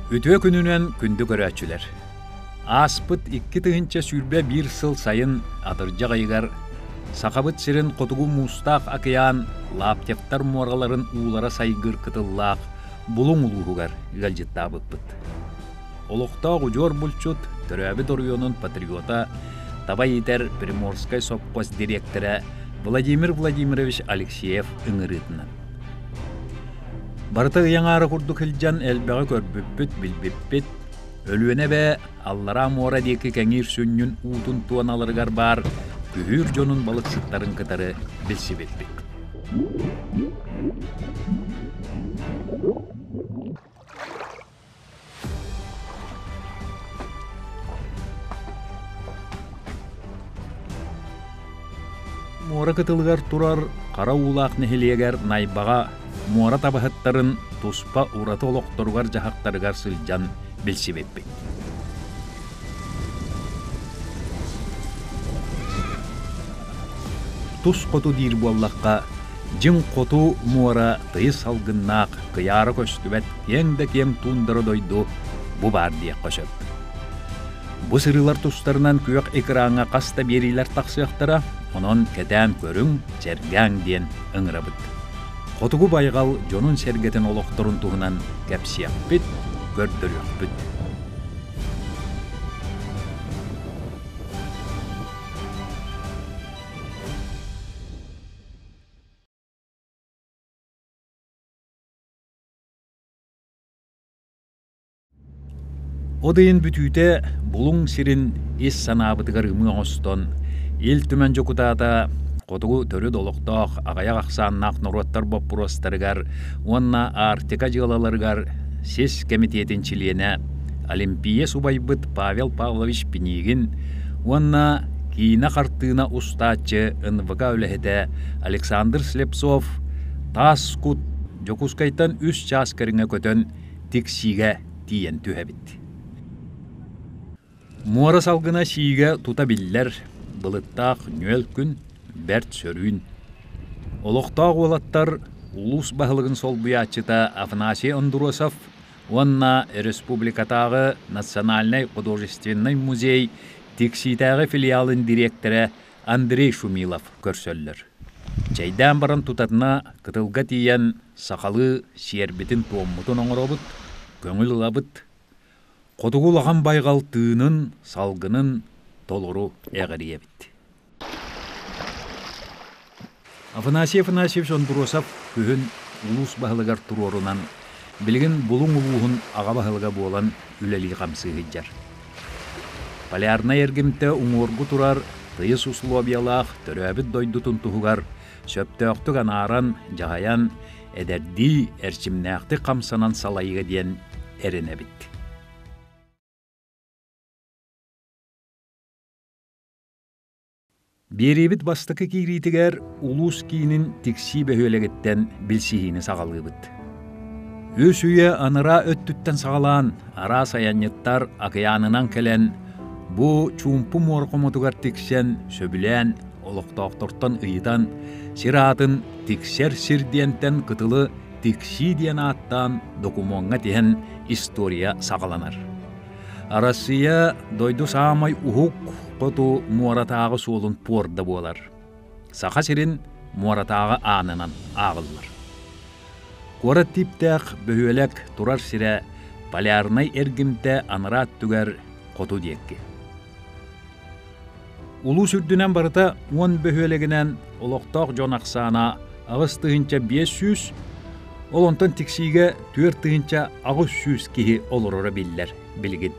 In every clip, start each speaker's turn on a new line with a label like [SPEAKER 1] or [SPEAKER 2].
[SPEAKER 1] Үтүө күнүнэн күндү көрөөччүлэр! Ааспыт 2021 сыл сайын атырдьах ыйыгар Сахабыт сирин хотугу муустаах акыйаан Лаптевтар муораларын уулара сайгыыр кытыллаах Булуҥ улууһугар ыалдьыттаабыппыт. Олохтоох удьуор булчут, төрөөбүт оройуонун патриота, таба иитэр Приморскай сопхуос дириэктэрэ Владимир Владимирович Алексеев ыҥырыытынан. Барыта ый аҥаара курдук илдьэн элбэҕи көрбүппүт, билбиппит. Өлүөнэ эбэ Аллараа муора диэки кэҥиир сүнньүн уутун туоналарыгар баар күһүүр дьонун балыксыттарын кытары билсибиппит. Муора кытылыгар турар Хара Уулаах нэһилиэгэр Найбаҕа муора табаһыттарын туспа ураты олохторугар-дьаһахтарыгар сылдьан билсибиппит. Тус хоту диир буоллахха, дьиҥ хоту муора тыйыс салгыннаах, кыйаара көстүбэт киэҥ да киэҥ туундара дойду бу баар диэххэ сөп. Бу сырыылар тустарынан күөх экраҥҥа хас да биэриилэр тахсыахтара, онон кэтээн көрүҥ, сэргээҥ диэн ыҥырабыт. Хотугу байҕал дьонун-сэргэтин олохторун туһунан кэпсиэхпит, көрдөрүөхпүт. От ыйын бүтүүтэ Булуҥ сирин ис санаабытыгар ымыы оҥостон, Ил Түмэн дьокутаата хотугу төрүт олохтоох аҕыйах ахсааннаах норуоттар боппуруостарыгар уонна Арктика дьыалаларыгар сис кэмитиэтин чилиэнэ, Олимпия субайбыт Павел Павлович Пинигин уонна киинэ-хартыына устааччы НВК үлэһитэ Александр Слепцов таас кут Дьокуускайтан үс чаас кэриҥэ көтөн Тиксиигэ тиийэн түһэбит. Муора салгына сиигэ тута биллэр, былыттаах нүөл күн, бэрт сөрүүн. Олохтоох уолаттар улуус баһылыгын солбуйааччыта Афанасий Андросов уонна республикатааҕы национальнай художественнай музей Тиксиитээҕи филиалын дириэктэрэ Андрей Шумилов көрсөллөр. Чэйдээн баран тутатына кытылга тиийэн сахалыы сиэрбитин-туоммутун оҥоробут, көҥүл ылабыт. Хотугу улахан байҕал тыынын, салгынын толору эҕирийэбит. Афанасий Афанасьевич Андросов күһүн улуус баһылыгар туруорунан, билигин Булуҥ улууһун аҕа баһылыга буолан үлэлии-хамсыы сылдьар. Полярнай эргимтэ уҥуоргу турар тыйыс условиялаах төрөөбүт дойдутун туһугар сөптөөхтүк анааран, дьаһайан, эдэрдии эрчимнээхтик хамсанан салайыа диэн эрэнэбит. Биэриибит бастакы киириитигэр улуус киинин Тиксии бөһүөлэгиттэн билсиһиини саҕалыыбыт. Үс үйэ анараа өттүттэн саҕалаан араас айанньыттар акыйаанынан кэлэн бу чуумпу муора хомотугар тиксэн сөбүлээн олохтоохтортон ыйытан сир аатын Тиксэр сир диэнтэн кытылы Тиксии диэн ааттаан докумуоҥҥа тиһэн история саҕаланар. Арассыыйа дойду саамай уһук хоту муоратааҕы суолун пуорда буолар. Саха сирин муоратааҕы аанынан ааҕыллар. Куорат тииптээх бөһүөлэк турар сирэ Полярнай эргимтэ анараа өттүгэр хоту диэки. Улуус үрдүнэн барыта 10 бөһүөлэгинэн олохтоох дьон ахсаана 8500, ол онтон Тиксиигэ 4800 киһи олороро биллэр билигин.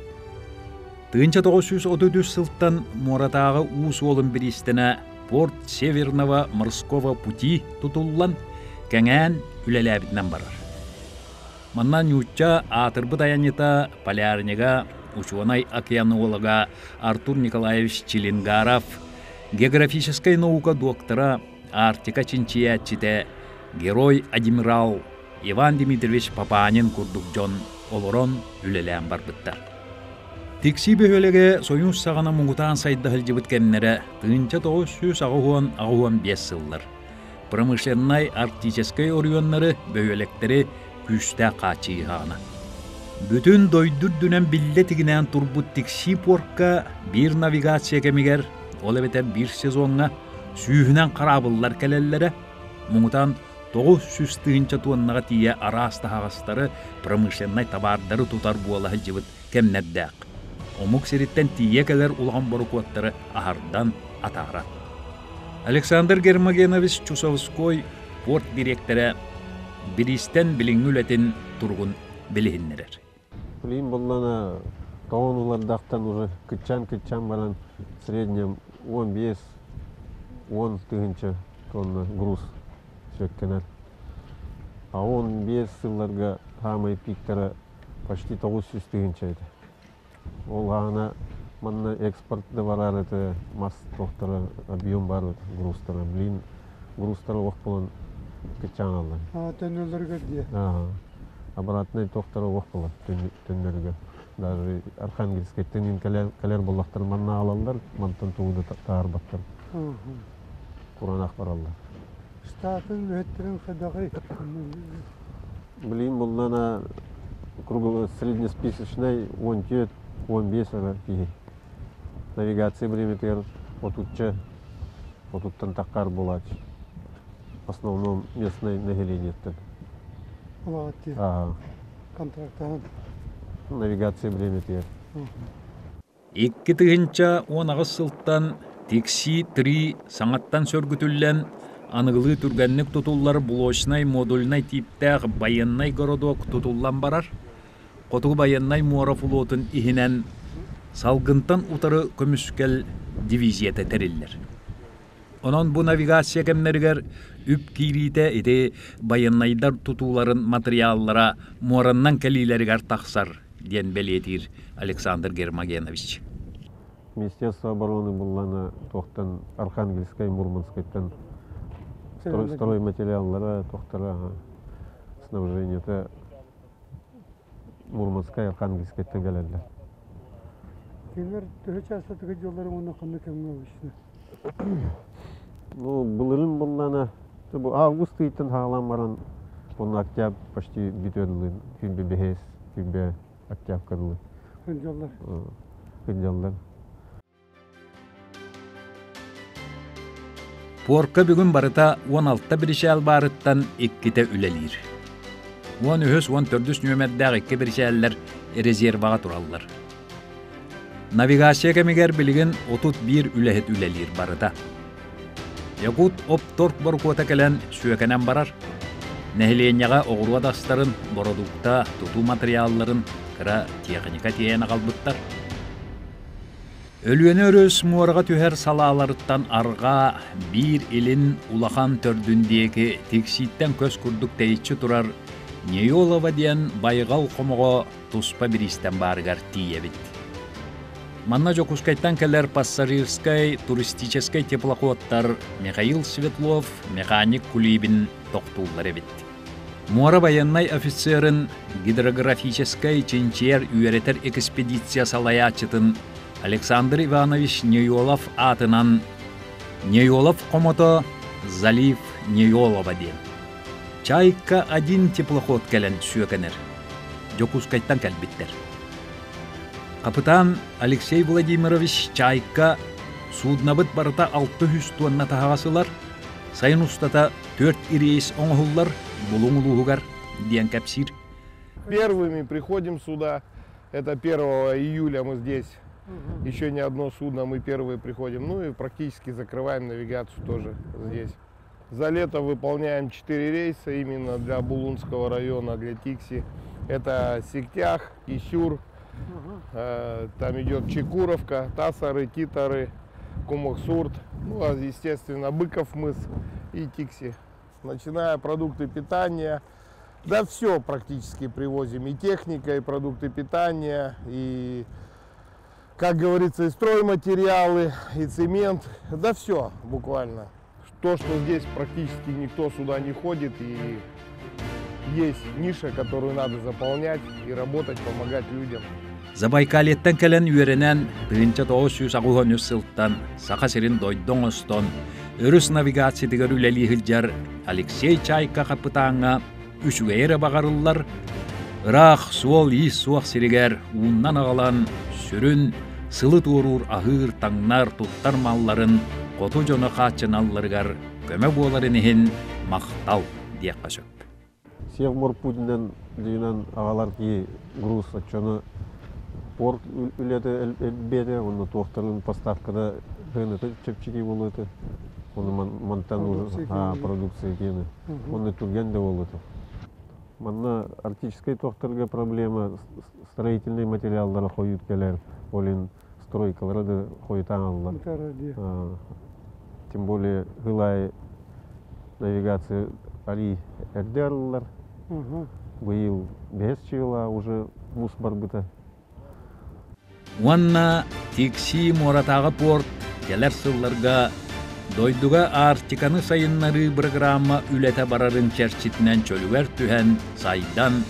[SPEAKER 1] 1933 сылтан муоратааҕы уу суолун бириистэнэ порт Северного морского пути тутуллан, кэҥээн үлэлээбитинэн барар. Манна нуучча аатырбыт айанньыта, полярнига, учуонай-океанолога Артур Николаевич Чилингаров, географическай наука доктора, Арктика чинчийээччитэ, герой-адмирал Иван Дмитриевич Папанин курдук дьон олорон үлэлээн барбыттар. Тиксии бөһүөлэгэ Сойуус саҕана муҥутаан сайда сылдьыбыт кэмнэрэ 1980-85 сыллар. Промышленнай арктическай оройуоннары, бөһүөлэктэри күүстээх хааччыйыһаҕына. Бүтүн дойду үрдүнэн биллэ тигинээн турбут Тиксии пуорка биир навигация кэмигэр, ол эбэтэр биир сезоҥҥа сүүһүнэн хараабыллар кэлэллэрэ, муҥутаан 900 тыһыынча туоннаҕа тиийэ араас таһаҕастары, промышленнай табаардары тутар буола сылдьыбыт кэмнэрдээх. Омук сириттэн тиийэ кэлэр улахан борокуоттары аһардан атаарар. Александр Гермогенович Чусовской порт дириэктэрэ бириистэн билиҥҥи үлэтин туругун билиһиннэрэр.
[SPEAKER 2] Билигин буоллаҕына тоҕон улардахтан уже кыччаан-кыччаан баран в среднем 15-10 тыһыынча тонна груз сүөккэнэр. А 15 сылларга саамай пиктара почти 900 тыһыынча этэ. Ол аана манна экспорт да барар этэ, мас туохтара объем бар грузтара. Блин, грузтара олох буолан кыччаан аллар.
[SPEAKER 3] А, төннөллөрүгэр диye.
[SPEAKER 2] Обратный туохтара олох буолар төннөрүгэр. Даже Архангельскайтан кэлэр буоллахтар манна аалаллар, мантан тугу да таарбаттар. Кураанах бараллар.
[SPEAKER 3] Штатын үлэһиттэрин хайдаҕый?
[SPEAKER 2] Билигин буллана круглый среднесписочнай 14-15 эрэ киһи. Навигация бириэмэтигэр отучча отуттан таххар буолааччы. В основном местное населениеттен.
[SPEAKER 3] Олаҕат контрактаһан.
[SPEAKER 2] Навигация бириэмэтигэр.
[SPEAKER 1] 2018 сылтан Тикси-3 саҥаттан сөргүтүллэн, аныгылыы түргэнник тутуллар блочнай-модульнай тииптээх байыаннай городок тутуллан барар. Хотугу байыаннай муора флотун иһинэн салгынтан утары көмүскэл дивизията тэриллэр. Онон бу навигация кэмнэригэр үп киириитэ ити байыаннайдар тутууларын матырыйааллара муораннан кэлиилэригэр тахсар, диэн бэлиэтиир Александр Гермогенович.
[SPEAKER 2] Министерство обороны буллана туохтан Архангельскай, Мурманскайтан стройматериаллара, туохтара снабжениета Мурманскай, Архангельскайтан кэлэллэр.
[SPEAKER 3] Кинилэр төһө чаастатыгы дьоллорун уонна ханнык кэмҥэ обычно?
[SPEAKER 2] Ну, былырын буллана, бу август ыйтан хаалан баран, онно октябрь почти бүтүөн күн бэһис, күн октябрь дылы.
[SPEAKER 3] Сылдьаллар.
[SPEAKER 2] Сылдьаллар.
[SPEAKER 1] Пуорка бүгүн барыта 16 биричээл баарыттан иккитэ үлэлиир. 13 14 нүөмэрдээх икки биричээллэр резерваҕа тураллар. Навигация кэмигэр билигин 31 үлэһит үлэлиир барыта. Якут Опторг борукуота кэлэн сүөкэнэн барар. Нэһилиэнньэҕэ оҕуруот астарын, бородуукта, тутуу матырыйаалларын кыра тиэхиньикэ тиэйэн аҕалбыттар. Өлүөнэ өрүс муораҕа түһэр салааларыттан арҕаа биир илин улахан төрдүн диэки Тиксииттэн көс курдук тэйиччи турар Неёлова диэн байҕал хомоҕо туспа бириистэн баарыгар тиийэбит. Манна Дьокуускайтан кэлэр пассажирскай туристическай теплоходтар Михаил Светлов, механик Кулибин тохтууллар эбит. Муора байыаннай офицерын гидрографическай чинчийэр үөрэтэр экспедиция салайааччытын Александр Иванович Неёлов аатынан Неёлов хомото залив Неёлова диэн. Чайка-1 теплоход кэлэн сүөкэнэр. Дьокуускайтан кэлбиттэр. Хапытаан Алексей Владимирович Чайка суднобыт барыта 600 туонна таһаҕас ылар, сайын устата түөрт рейс оҥоһуллар Булуҥ улууһугар диэн кэпсиир.
[SPEAKER 4] Первыми приходим сюда. Это 1 июля мы здесь. Еще не одно судно, мы первые приходим. Ну и практически закрываем навигацию тоже здесь. За лето выполняем 4 рейса именно для Булунского района, для Тикси. Это Сектях, Кисюр, там идет Чекуровка, Тасары, Титары, Кумахсурт, ну, а, естественно, Быков мыс и Тикси. Начиная продукты питания, да все практически привозим, и техника, и продукты питания, и, как говорится, и стройматериалы, и цемент, да все буквально. То, что здесь практически никто сюда не ходит, и есть ниша, которую надо заполнять и работать, помогать людям.
[SPEAKER 1] Забайкальеттан кэлэн үөрэнэн 1983 сылтан Саха сирин дойду оҥостон өрүс навигациятыгар үлэлии сылдьар Алексей Чайка хапытааҥҥа үчүгэйи эрэ баҕарыллар. Ыраах суол-иис суох сиригэр ууннан аҕалан сүрүн сылы туоруур аһыыр, таҥнар, туттар малларын хоту дьоно хааччыналларыгар көмө буоларын иһин махтал диэххэ сөп.
[SPEAKER 2] Севморпутинан дьиҥинэн аҕалар киһи груз оччону порт үлэтэ элбиэтэ уонна туохтарын поставката сыаната чэпчэки буолуо этэ. Ону мантан продукция киэнэ. Уонна түргэн да буолуо этэ. Манна арктическай туохтарга проблема строительнай материаллара хойут кэлэр, ол иһин стройкалара да хойутаан аллар. Тем более сыл аайы навигация арий эрдэ арыллар. Быйыл бэһис чыыла уже муус барбыта.
[SPEAKER 1] Уонна Тиксии муоратааҕы порт кэлэр сылларга дойдуга Арктиканы сайыннарыы бырагыраамма үлэтэ барарын чэрчитинэн чөлүгэр түһэн, сайдан,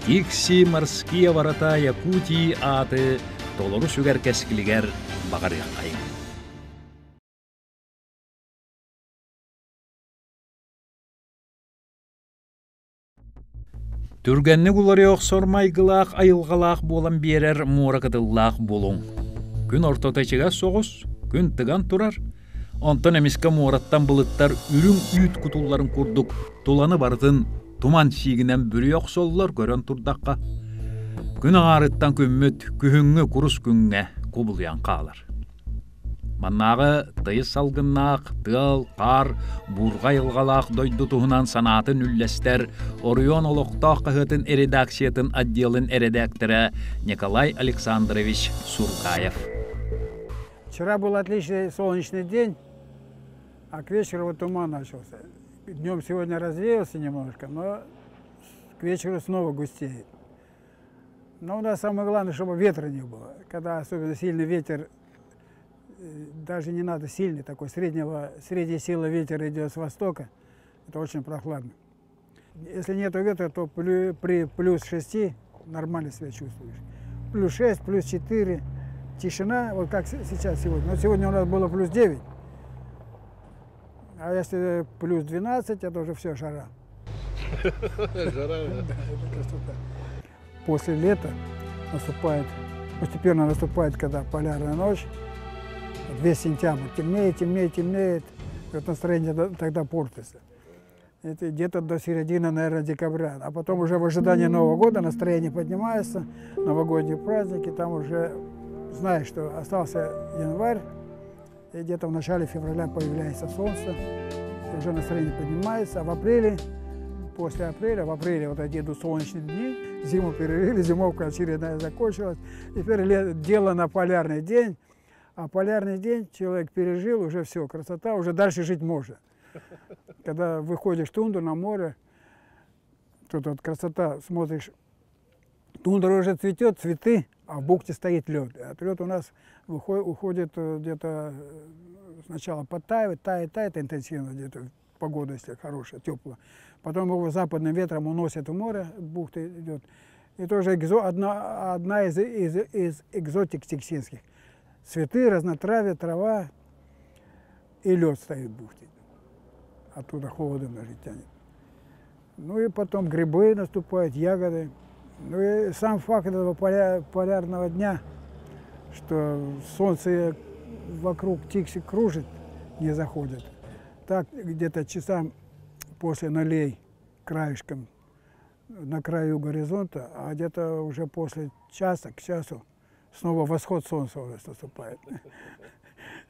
[SPEAKER 1] Тикси морские ворота Якутии ааты толору сүгэр кэскилигэр баҕарыаххайыҥ. Түргэнник уларыйа охсор майгылаах айылҕалаах буолан биэрэр муора кытыллаах булуҥ. Күн ортото ичигэс соҕус, күн тыган турар, онтон эмискэ муораттан былыттар үрүҥ үүт кутулларын курдук туланы барытын туман сиигинэн бүрүйэ охсоллор көрөн турдахха, күн аҥаарыттан күммүт күһүҥҥү курус күҥҥэ кубулуйан хаалар. Маннааҕы тыйыс салгыннаах, тыал, хаар, буурҕа айылҕалаах дойду туһунан санаатын үллэстэр оройуон олохтоох хаһыатын редакциятын отделын эрэдээктэрэ Николай Александрович Сургаев.
[SPEAKER 5] Вчера был отличный солнечный день, а к вечеру вот туман начался. Днем сегодня развеялся немножко, но к вечеру снова густеет. Но у нас самое главное, чтобы ветра не было. Когда особенно сильный ветер, даже не надо сильный такой, среднего, средней силы ветер идет с востока, это очень прохладно. Если нет ветра, то при плюс 6 нормально себя чувствуешь. Плюс 6, плюс 4, тишина, вот как сейчас сегодня. Но сегодня у нас было плюс 9. А если плюс 12, это уже все жара.
[SPEAKER 4] Жара,
[SPEAKER 5] да. Это красота. После лета наступает, постепенно наступает, когда полярная ночь, весь сентябрь, темнеет, темнеет, темнеет, вот настроение тогда портится. Это где-то до середины, наверное, декабря. А потом уже в ожидании Нового года настроение поднимается, новогодние праздники, там уже знаешь, что остался январь, и где-то в начале февраля появляется солнце, и уже настроение поднимается, а в апреле, после апреля, в апреле вот эти идут солнечные дни, зиму перерыли, зимовка очередная закончилась, теперь дело на полярный день, а полярный день человек пережил, уже все, красота, уже дальше жить можно. Когда выходишь в тундру на море, тут вот красота, смотришь, тундра уже цветет, цветы, а в бухте стоит лед. А лед у нас уходит где-то сначала подтаивает, тает, тает интенсивно где-то, погода, если хорошая, теплая. Потом его западным ветром уносит в море, бухта идет. И тоже одна из экзотик тиксинских. Цветы, разнотравье, трава и лед стоит в бухте. Оттуда холодом даже тянет. Ну и потом грибы наступают, ягоды. Ну и сам факт этого полярного дня, что солнце вокруг Тикси кружит, не заходит. Так где-то часам после нулей краешком на краю горизонта, а где-то уже после часа, к часу, снова восход солнца у нас наступает.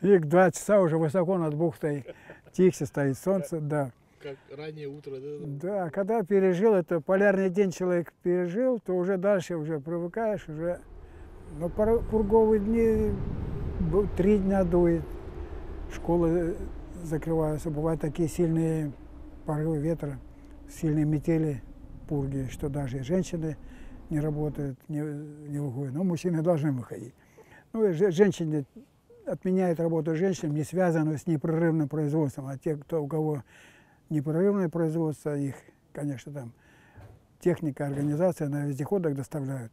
[SPEAKER 5] И к 2 часа уже высоко над бухтой Тикси стоит солнце, да.
[SPEAKER 4] Как раннее утро, да?
[SPEAKER 5] Да, когда пережил это, полярный день человек пережил, то уже дальше уже привыкаешь, уже. Но пурговые дни, 3 дня дует, школы закрываются, бывают такие сильные порывы ветра, сильные метели, пурги, что даже и женщины не работают, не выходят. Но мужчины должны выходить. Ну и женщины отменяют работу женщин, не связанную с непрерывным производством, а те, у кого непрерывное производство, их, конечно, там техника, организация на вездеходах доставляют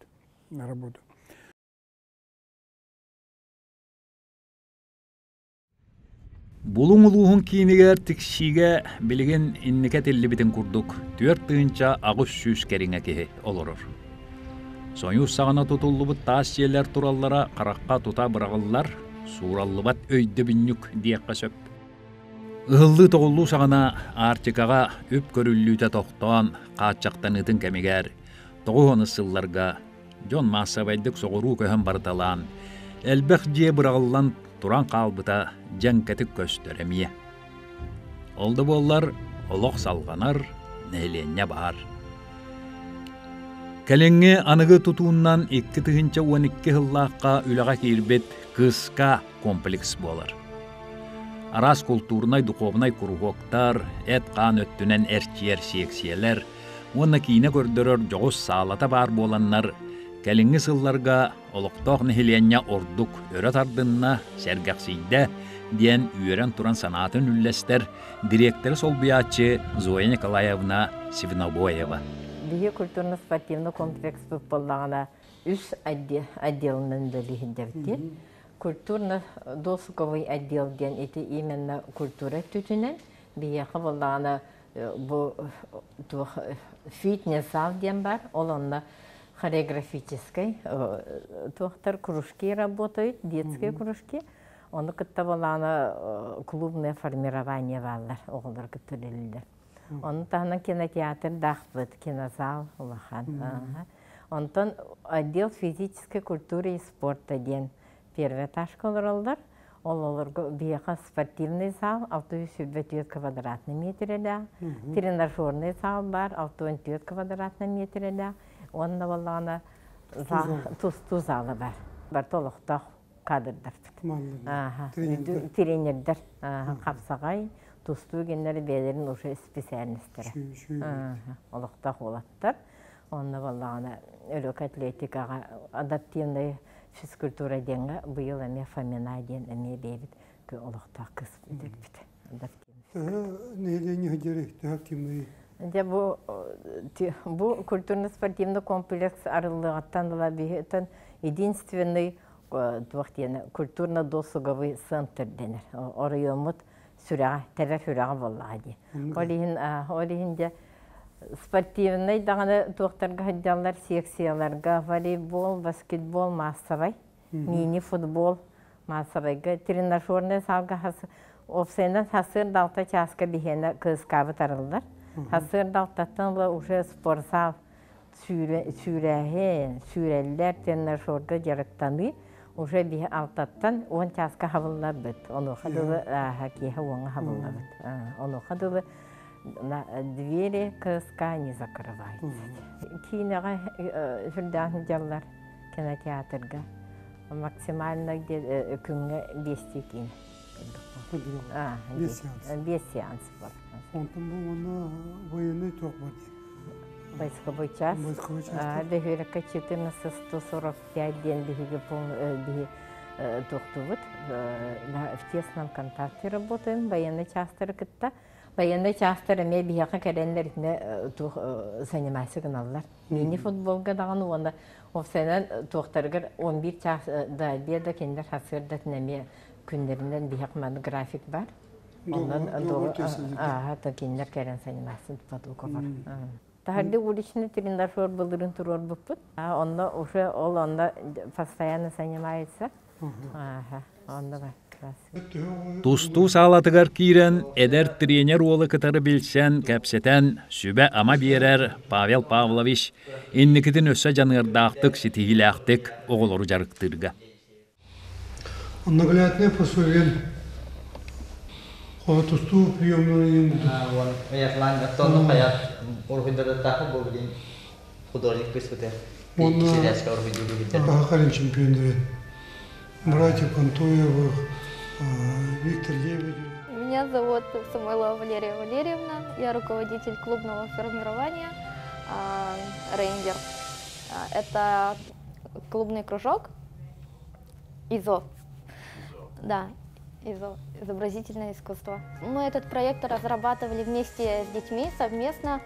[SPEAKER 5] на работу.
[SPEAKER 1] Булуҥ улууһун киинигэр Тиксиигэ билигин инники этиллибитин курдук 4800 кэриҥэ киһи олорор. Сойуус саҕана тутуллубут таас дьиэлэр тураллара харахха тута быраҕыллар, суураллыбат өйдөбүнньүк диэххэ сөп. Ыһыллыы-тоҕуллуу саҕана Арктикаҕа үп көрүллүүтэ тохтоон хааччахтаныытын кэмигэр 90-ыс сылларга дьон маассабайдык соҕуруу көһөн барыталаан, элбэх дьиэ быраҕыллан туран хаалбыта дьэҥкэтик көстөр эмиэ. Ол да буоллар, олох салҕанар, нэһилиэнньэ баар. Кэлиҥҥи аныгы тутуунан 2012 сыллаахха үлэҕэ киирбит Кыска комплекс буолар. Араас култуурунай, духуобунай куруһуоктар, эт-хаан өттүнэн эрчийэр сиэксийэлэр уонна киинэ көрдөрөр дьоҕус саалата баар буоланнар, кэлиҥҥи сылларга олохтоох нэһилиэнньэ ордук өрө тардынна, сэргэхсийдэ диэн үөрэн туран санаатын үллэстэр дириэктэри солбуйааччы Зоя Николаевна Свинобоева.
[SPEAKER 6] Биһи культурно-спортивный комплекспыт буоллаҕына үс отделынан үлэлииһиндэбит. Культурно-досуговый отдел диэн ити именно культура өттүтүнэн биһиэхэ буоллаҕына бу туох фитнес-зал диэн бар, ол онно хореографическай туохтар кружки работают, детские кружки. Ону кытта буоллаҕына клубное формирование бааллар, оҕолор кытта үлэлииллэр. Ону таһынан кинотеатрдаахпыт, кинозал улахан. Онтон отдел физической культуры и спорта диэн первый этажка олороллор. Ол олорго биһиэхэ спортивный зал 624 квадратный метрэлээх, тренажерный зал баар 64 квадратный метрэлээх, уонна буоллаҕына тустуу зала баар. Барыта олохтоох кадрдарбыт. Тренердэр хапсаҕай, тустуу геннэр бэйэлэрин уже специальностара. Олохтоох уолаттар. Онно буоллаҕына өрөк атлетикаҕа адаптивный физкультура диэҥҥэ быйыл эмиэ Фомина диэн эмиэ бэйэбит олохтоох кыс бүтэрбит.
[SPEAKER 3] Нэһилиэнньэ диэри төһө активный?
[SPEAKER 6] Дьэ бу бу культурно-спортивный комплекс арыллыаҕыттан ыла биһиттэн единственный туох диэн культурно-досуговый центр дэнэр. Оройуоммут сүрэҕэ, тэбэр сүрэҕэ буоллаҕа дии. Ол иһин ол иһин дьэ спортивнай даҕаны туохтарга сылдьаллар секцияларга волейбол, баскетбол маассабай, мини-футбол маассабайга тренажерный залга уопсайынан сарсыарда алта чааска биһиэнэ КСК-быт арыллар. Сарсыарда алтаттан ыла уже спортзал сүүрээһин, сүүрэллэр, тренажерга дьарыктаныы уже биһи алтаттан 10 чааска хабылларбыт. Онуоха дылы киэһэ уоҥҥа хабыллабыт. Онуоха дылы двери КСК не закрываются. Киинэҕэ сүрдээх сылдьаллар кинотеатрга. Максимально где күҥҥэ биэстии киинэ.
[SPEAKER 3] Биэс сеанс.
[SPEAKER 6] Биэс сеанс бар.
[SPEAKER 3] Онтон бу уонна военный туох бар дии?
[SPEAKER 6] Войсковой час.
[SPEAKER 3] Войсковой час.
[SPEAKER 6] Бөһүөлэккэ 1445 диэн биһиги биһи туохтуубут. В тесном контакте работаем военный частары кытта. Военный частар эмиэ биһиэхэ кэлэннэр итинэ туох занимайся гыналлар. Мини-футболга даҕаны уонна офсайынан туохтарыгар 11 час до обеда кинилэр сарсыардатын эмиэ күннэринэн биһиэхэ манна график бар. Онон ааха кинилэр кэлэн заниматься подуговор. Таһырдьа уличный тренажер былырын туруорбуппут. Онно уже ол онно постоянно занимается. Онно бар.
[SPEAKER 1] Тустуу саалатыгар киирэн, эдэр тренер уолу кытары билсэн, кэпсэтэн, сүбэ-ама биэрэр Павел Павлович инникитин өссө дьаныардаахтык, ситиһиилээхтик оҕолору дьарыктыырга.
[SPEAKER 3] Наглядное пособие тустуу приемнарын
[SPEAKER 7] Аятлаан хаят уруһуйдататтаахы бу билин художник кыспыты
[SPEAKER 3] Уонна Сахалин чемпиондары братьев Контоевых, Виктор Лебедев.
[SPEAKER 8] Меня зовут Самойлова Валерия Валерьевна, я руководитель клубного формирования «Рейнджер». Это клубный кружок ИЗО. Да, ИЗО, изобразительное искусство. Мы этот проект разрабатывали вместе с детьми совместно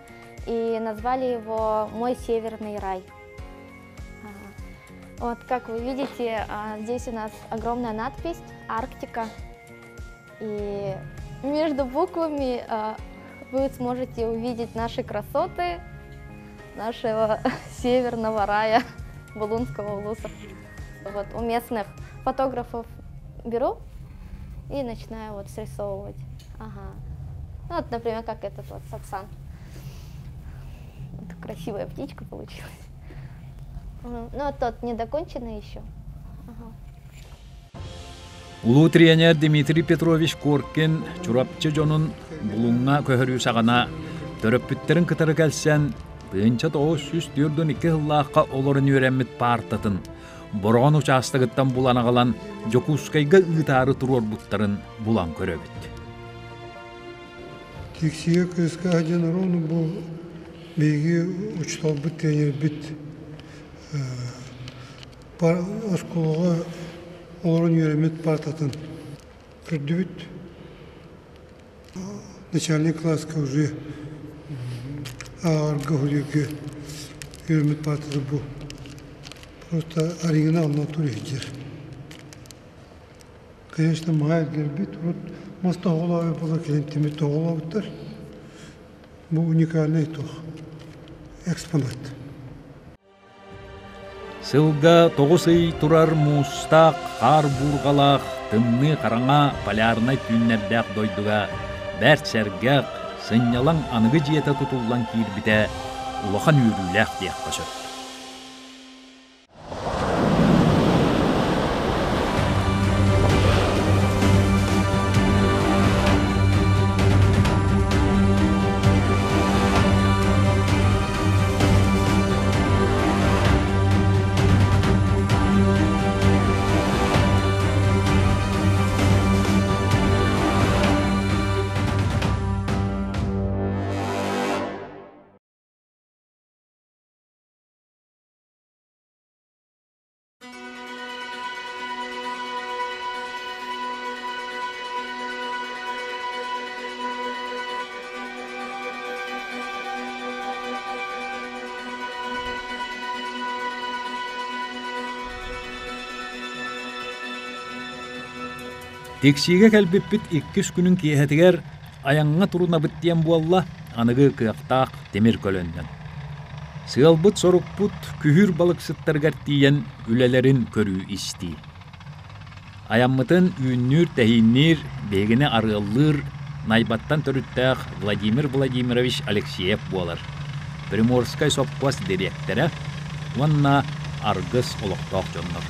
[SPEAKER 8] и назвали его «Мой северный рай». Вот, как вы видите, здесь у нас огромная надпись «Арктика». И между буквами вы сможете увидеть наши красоты нашего северного рая. Булунского улуса. Вот у местных фотографов беру и начинаю вот срисовывать. Ага. Ну, вот, например, как этот вот сапсан. Вот красивая птичка получилась. Ну, а тот недоконченный еще. Ага.
[SPEAKER 1] Улуу тренер Дмитрий Петрович Коркин Чурапчы дьонун Булуҥҥа көһөрүү саҕана төрөппүттэрин кытары кэлсэн 1942 сыллаахха олорон үөрэммит паартатын Бороҕон учаастагыттан булан аҕалан Дьокуускайга ыытаары туруорбуттарын булан көрөбүт.
[SPEAKER 3] Тиксигэ кыыска сылдьан ровно бу биһиги учууталбыт тренербит оскуолаҕа олорон үөрэммит партатын көрдүбүт. Начальный класска уже ааҕарга уһуйарга үөрэммит партата бу. Просто оригинал натуре сылдьар. Конечно, маһа эргэрбит, урут мас тоһоҕолообут буола кэлин тимир тоһоҕолообуттар. Бу уникальный туох экспонат.
[SPEAKER 1] Сылга 9 ый турар муустаах, хаар буурҕалаах, тымныы хараҥа полярнай түүннэрдээх дойдуга бэрт сэргэх, сынньалаҥ аныгы дьиэтэ тутуллан киирбитэ улахан үөрүүлээх диэххэ сөп. Тиксиигэ кэлбиппит иккис күнүн киэһэтигэр айаҥҥа турунабыт диэн буолла, аныгы кыахтаах тимир көлөннөн. Сыалбыт-сорукпут күһүүр балыксыттарыгар тиийэн үлэлэрин көрүү-истии. Айаммытын үүннүүр-тэһиинниир, биһигини арыаллыыр Найбаттан төрүттээх Владимир Владимирович Алексеев буолар, Приморскай сопхуос дириэктэрэ уонна аргыс олохтоох дьоннор.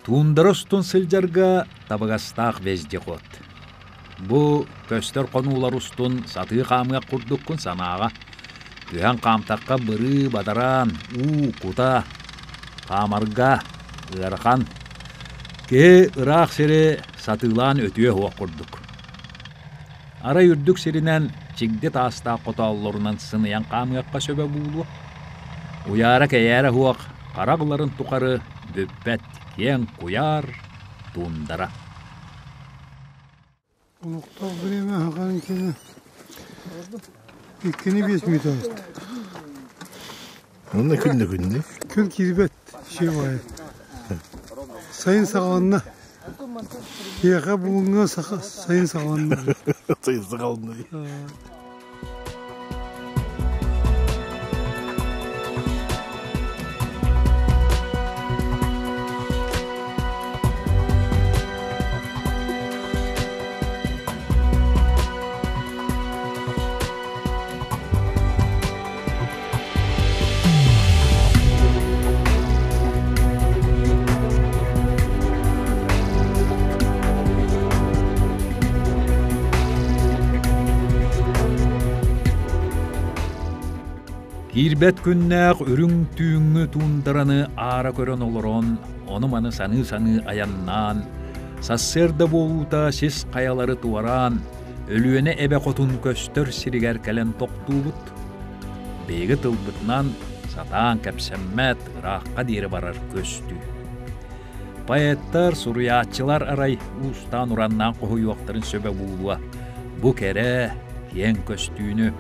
[SPEAKER 1] Туундара устун сылдьарга табыгастаах вездеход. Бу көстөр хонуулар устун сатыы хаамыах курдуккун санааҕа. Түһэн хаамтахха бырыы, бадараан, уу, кута, хаамарга ыарахан. Киһи ыраах сири сатыылаан өтүө суох курдук. Арай үрдүк сиринэн чигди таастаах хотооллорунан сыныйан хаамыахха сөбө буолуо. Уйаара-кэйээрэ суох хара быларын тухары бүппэт киэҥ куйаар туундара.
[SPEAKER 3] Олохтоох время аһаҕан кини иккини биэс мүнүүтэ ааста.
[SPEAKER 4] Онно күн да күндү.
[SPEAKER 3] Күн киирбэт сиэ Сайын саҕаланна. Киһиэхэ булуҥҥа сайын саҕаланна.
[SPEAKER 4] Сайын саҕаланна.
[SPEAKER 1] Киирбэт күннээх үрүҥ түүҥҥү туундараны аара көрөн олорон, ону-маны саныы-саныы айаннаан, сарсыарда буолуута сис хайалары туораан, Өлүөнэ эбэ хотун көстөр сиригэр кэлэн тохтуубут. Биһиги тылбытынан сатаан кэпсэммэт ыраахха диэри барар көстүү. Поэттар, суруйааччылар арай уустаан-ураннаан хоһуйуохтарын сөбө буолуо. Бу кэрэ, киэҥ көстүүнү.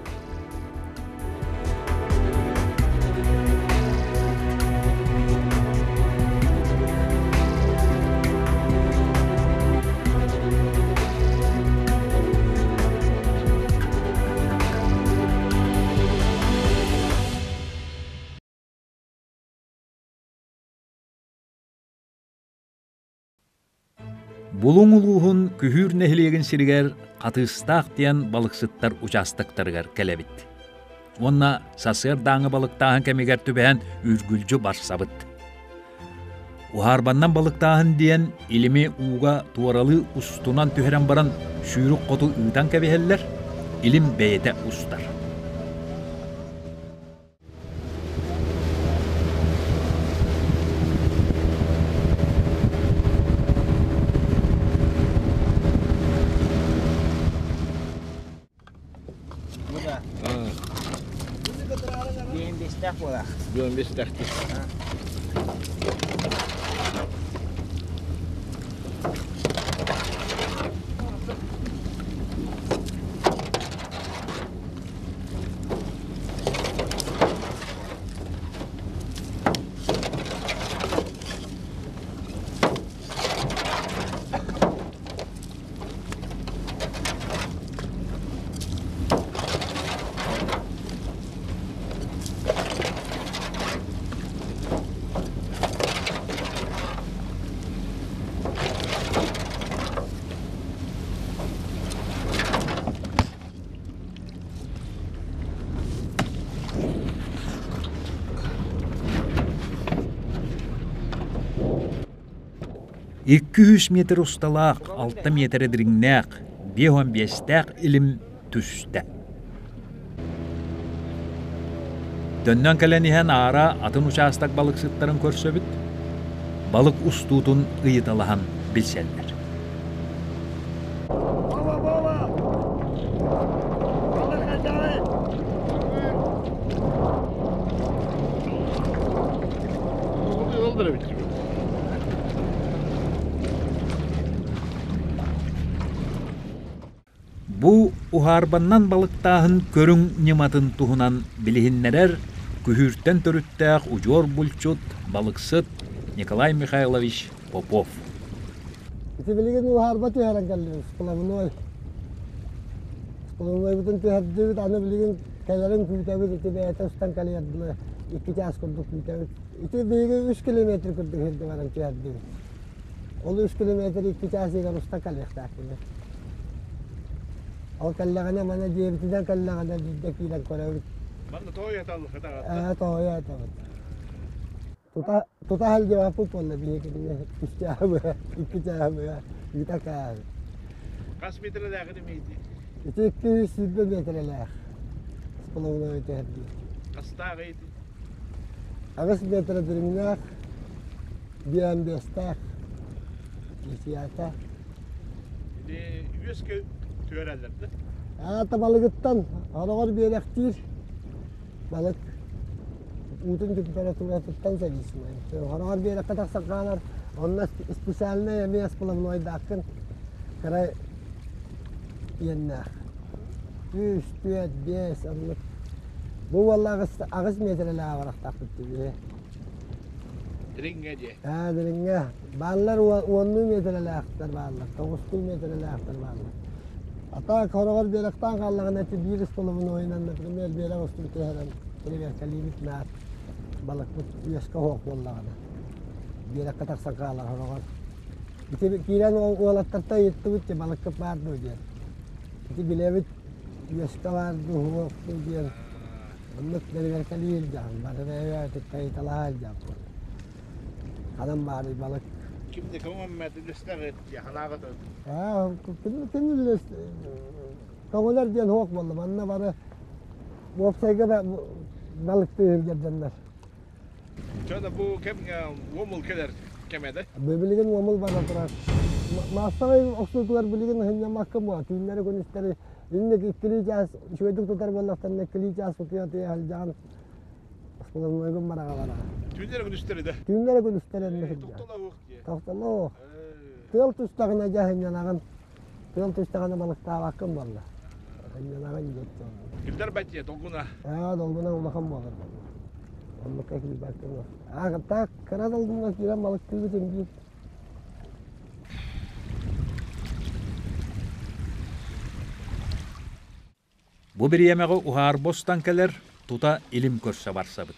[SPEAKER 1] Булуҥ улууһун Күһүүр нэһилиэгин сиригэр Хатыыстаах диэн балыксыттар учаастактарыгар кэлэбит. Уонна сарсыардааҥы балыктааһын кэмигэр түбэһэн үргүлдьү барсабыт. Уһаарбаннан балыктааһын диэн илими ууга туоралыы устунан түһэрэн баран сүүрүк хоту ыытан кэбиһэллэр, илим бэйэтэ устар.
[SPEAKER 7] Биэн бэстээх буолаах.
[SPEAKER 4] Биэн бэстээх
[SPEAKER 1] 200 метр усталаах, 6 миэтэрэ дириҥнээх, 55-тээх илим түстэ. Төннөн кэлэн иһэн аара атын учаастак балыксыттарын көрсөбүт, балык устуутун ыйыталаһан билсэллэр. Бу уһаарбаннан балыктааһын көрүҥ ньыматын туһунан билиһиннэрэр Күһүүртэн төрүттээх удьуор булчут, балыксыт Николай Михайлович Попов.
[SPEAKER 9] Ити билигин уһаарба түһэрэн кэллибит, сплавной. Сплавнойбутун түһэрдибит, аны билигин кэлэрин күүтэбит, ити бэйэтэ устан кэлиэр дылы икки чаас курдук күүтэбит. Ити биһиги үс километр курдук сиргэ баран түһэрдибит. Ол үс километр икки чаас иһигэр уста кэлиэхтээхпин. Ол кэллэҕинэ мана дьиэбитинэн кэллэҕинэ биирдэ киирэн көрөбүт.
[SPEAKER 4] Манна тоойо аталлыхыт
[SPEAKER 9] Ээ, тоойо атабыт. Тута тута сылдьыбаппыт буолла биһиги үс чааһы быһа, икки чааһы быһа ыыта кааһы.
[SPEAKER 4] Хас метрэлээҕин эмиийди?
[SPEAKER 9] Ити 220 метрэлээх с половиной түһэрдии.
[SPEAKER 4] Хастаах ити?
[SPEAKER 9] 8 метр дириҥнээх, биэстээх, десята.
[SPEAKER 4] Ити үөскэ түөрэллэр да?
[SPEAKER 9] Аата балыгыттан хороҕор биэрэхтиир балык уутун температуратыттан зависимый. Хороҕор биэрэккэ тахсан хаалар, онно специальный эмиэ сплавнойдааххын кыра иэннээх. Үс, түөрт, биэс оннук. Бу уолла аҕыс миэтэрэлээх абырахтаахпыт дии.
[SPEAKER 4] Дириҥҥэ дии.
[SPEAKER 9] Аа, дириҥҥэ. Бааллар уоннуу миэтэрэлээхтэр бааллар, тоҕустуу миэтэрэлээхтэр бааллар. А так хороҕор биэрэктаан хааллаҕына ити биир столовунойунан, например, биэрэк устун түһэрэн проверкалиибит наат балыкпыт үөскэ оһох буоллаҕына биэрэккэ тахсан хаалар хороҕор. Ити киирэн уолаттартан ыйыттыбыт балыккыт баар дуо диэн. Ити билэбит үөскэ баар дуу, суох дуу диэн оннук бэрэбиэркэлии илдьэҕин, бары бэйэ-бэйэбититтэн ыйыталаһа илдьэҕин. Ханан баарый балык?
[SPEAKER 4] Ким да көҥөммөт үлэстэҕит ханаҕыт
[SPEAKER 9] Ким ким үлэс көҥүлэр диэн суох буолла. Манна бары уопсайга да Балыктыы сылдьар дьоннор.
[SPEAKER 10] Чона бу кэмҥэ уомул кэлэр кэмэ да?
[SPEAKER 9] Билигин уомул бара турар. Маассабай охсуутугар билигин сынньаммакка буо түүннэри күнүстэри инник иккилии чаас үчүгэйдик тутар буоллахтарына иккилии чаас утуйа утуйа сылдьаҕын Спалымныгын бараҕа бараҕа.
[SPEAKER 10] Түүннэри күнүстэри да?
[SPEAKER 9] Түүннэри күнүстэри эмиэ сылдьар.
[SPEAKER 10] Тохтоло суох дии.
[SPEAKER 9] Тохтоло суох. Тыал түстэҕинэ дьэ сынньанаҕын. Тыал түстэҕинэ балыктаабаккын буолла. Сынньанаҕын диэт.
[SPEAKER 10] Килдэр баттия долгуна.
[SPEAKER 9] Аа, долгуна улахан буолар буолла. Оннукка киирбэккин. Аа, так кыра долгуҥҥа киирэн балыктыыбытын биир.
[SPEAKER 1] Бу бириэмэҕэ уһаарба устан кэлэр, тута илим көрсө барсабыт.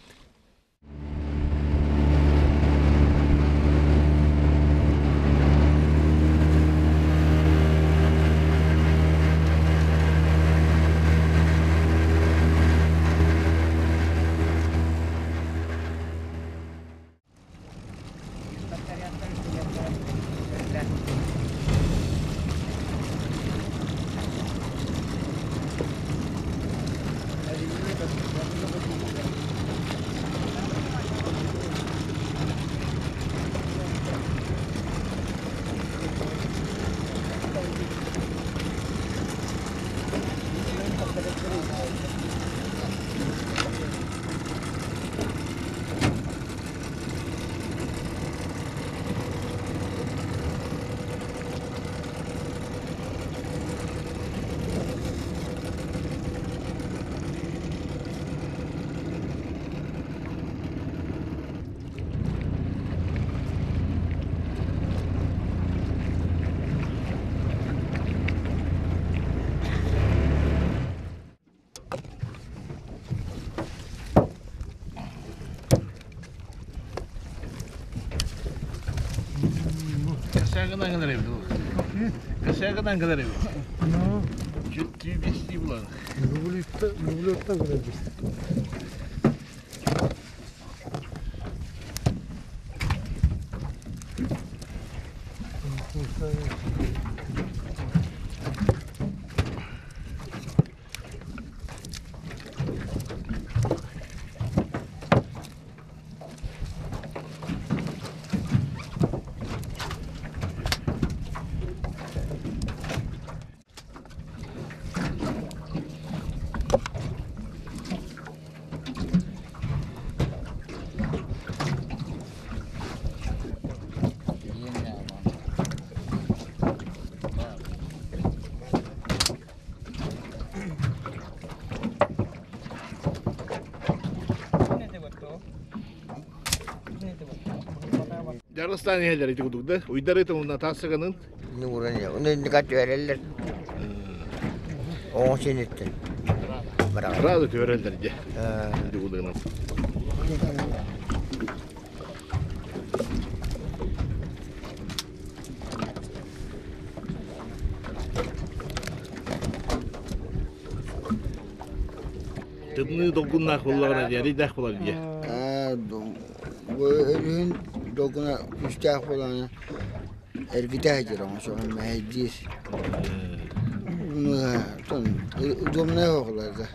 [SPEAKER 10] Кэсээгынан гынар эбит ол. Кэсээгынан гынар эбит. Жүттүү бестии булан.
[SPEAKER 3] Рублевтан гынар эбит.
[SPEAKER 10] Дьарыстаан иһэллэр ити курдук да. Уйдары тылына таассыганын.
[SPEAKER 11] Нууран Уну түөрэллэр. Оҥо синиттен.
[SPEAKER 10] Рада түөрэллэр дьэ. Ити Тымныы долгуннаах буоллаҕына диэридээх буолар дии.
[SPEAKER 11] Бу өрүһүн долгуна күүстээх буолаҕына эргитэ сылдьар оҥосоҕун мэһэйдиир. Удобнай оҕолорго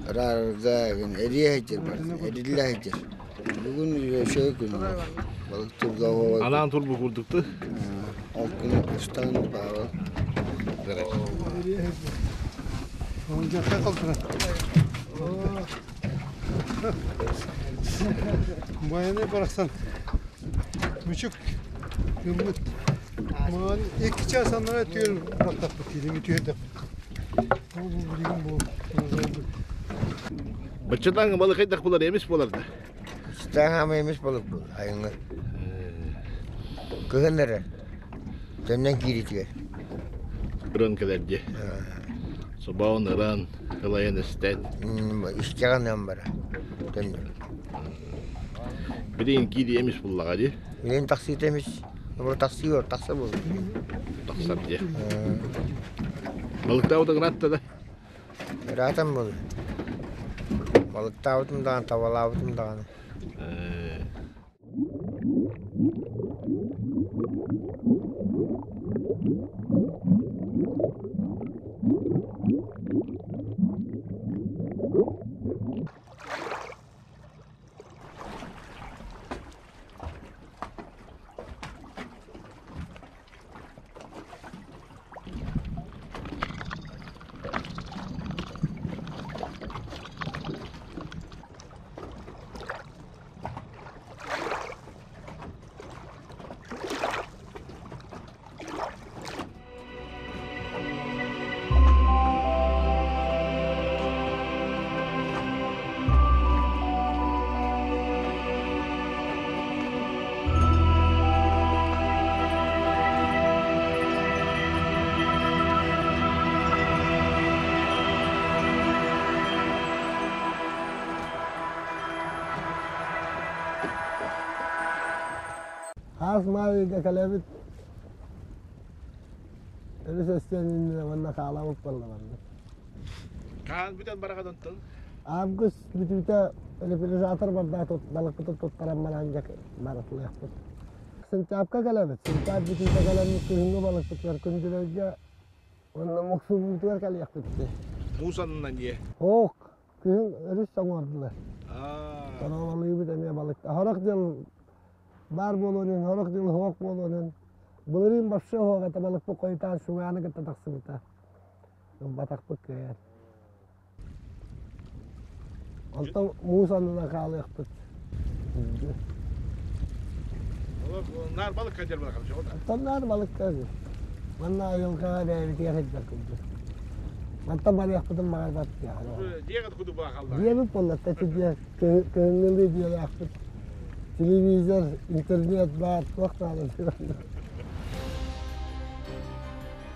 [SPEAKER 11] Раарга эрийэ сылдьар эриллэ сылдьар. Бүгүн үчүгэй күн балыктыырга
[SPEAKER 10] Анаан турбу курдукту.
[SPEAKER 11] Ол күн устан баҕа.
[SPEAKER 3] Байанай барахсан мүчүк гыммыт. Маған 2 час аннара түөр бырахтахпыт илими түһэрдэхпит. Ол бу билигин бу
[SPEAKER 10] Баччатааҥы балык хайдах булар эмис буолар да?
[SPEAKER 11] Баччатааҥы эмис балык буолар айыҥҥа. Кыһын эрэ төннөн кииритигэр.
[SPEAKER 10] Ыран кэлэр дии. Собоон ыран, ылайан эстэн.
[SPEAKER 11] Истэҕин бара төннөр.
[SPEAKER 10] Билигин киирии эмис буллаҕа дии.
[SPEAKER 11] Билигин тахсыыта эмис. Тахсыы тахса буолла.
[SPEAKER 10] Тахсар дии. Балыктаабыт ыраатта да?
[SPEAKER 11] Ыраатан буолла. Балыктаабытым даҕаны, табалаабытым даҕаны.
[SPEAKER 9] Аас маайга кэлэбит. Өрүс өстөн иннинэ уонна хаалабыт буолла барбыт.
[SPEAKER 10] Хаан бүтэн бараҕын онтон?
[SPEAKER 9] Август бүтүүтэ рефрижератор бардаат балыкпытын туттаран баран дьэ барытылыахпыт. Сентябрьга кэлэбит. Сентябрь бүтүүтэ кэлэммит күһүҥҥү балыкпытыгар күндүлэргэ уонна муксубутугар кэлиэхпит дии.
[SPEAKER 10] Муус аннынан дии?
[SPEAKER 9] Ок, күһүн өрүс тоҥордулар. Торуолалыыбыт эмиэ балык. Сорох дьыл баар буолуон иһин, сорох дьыл суох буолуон иһин. Былырыын вообще суох этэ балыкпыт хойутаан шугааны кытта тахсыбыта. Ылбатахпыт кыайан. Онтон муус аннынан хаалыахпыт.
[SPEAKER 10] Наар балыкка дьэр балыкка
[SPEAKER 9] Оттон наар балыкка Манна айылҕаҕа бэйэбитигэр сылдьар курдук. Мантан барыахпытын баҕарбат
[SPEAKER 10] Дьиэҕит кудук баахаллар.
[SPEAKER 9] Дьиэбит буолла, ити дьиэ кыһыҥҥылыы дьиэлээхпит. Телевизор, интернет баар, туох наада.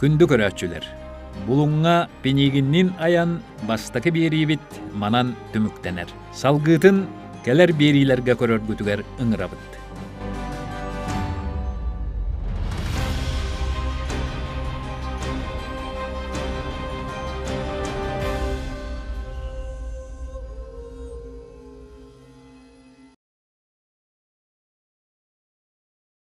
[SPEAKER 1] Күндү көрөөччүлэр, Булуҥҥа Пинигинниин айан бастакы биэриибит манан түмүктэнэр. Салгыытын кэлэр биэриилэргэ көрөргүтүгэр ыҥырабыт.